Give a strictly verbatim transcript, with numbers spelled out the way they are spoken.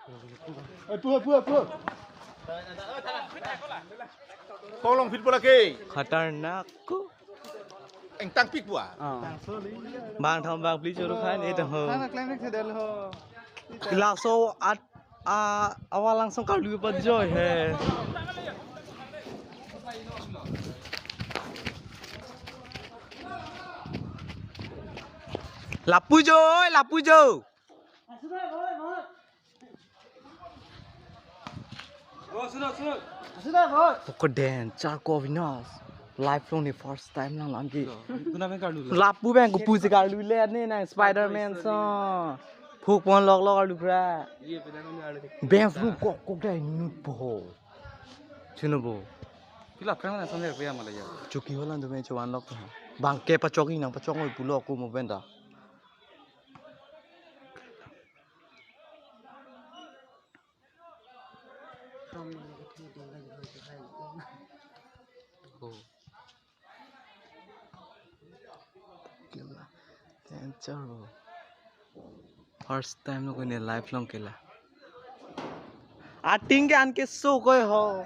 Pu, pu, pu. Kong long phit bola ke. Khatarnak ko. Engtang pik bua. Bang tham bang pli choro khan, eh, to ho. Thana klem rik thedel ho. Laso at, a, awa langsung kalu pa joy he. Lapu jo, oi, lapu jo. Poko den, charko Venus. Life long ni first time lang lang ki. Lapu bang ko pusi karlu le ne na Spider-Man so. Phuk pon lok lok arlu pra. Bang flu kok kok dai nut po. Chino bo. Pila peng na samle pe amala ya. Chuki holan do me chuan lok. Bang ke pachok inang pachok ngoi pulo ko mo benda. Kela. Danger bo. First time lo kone life long kela. Ating ke an ke so koi ho.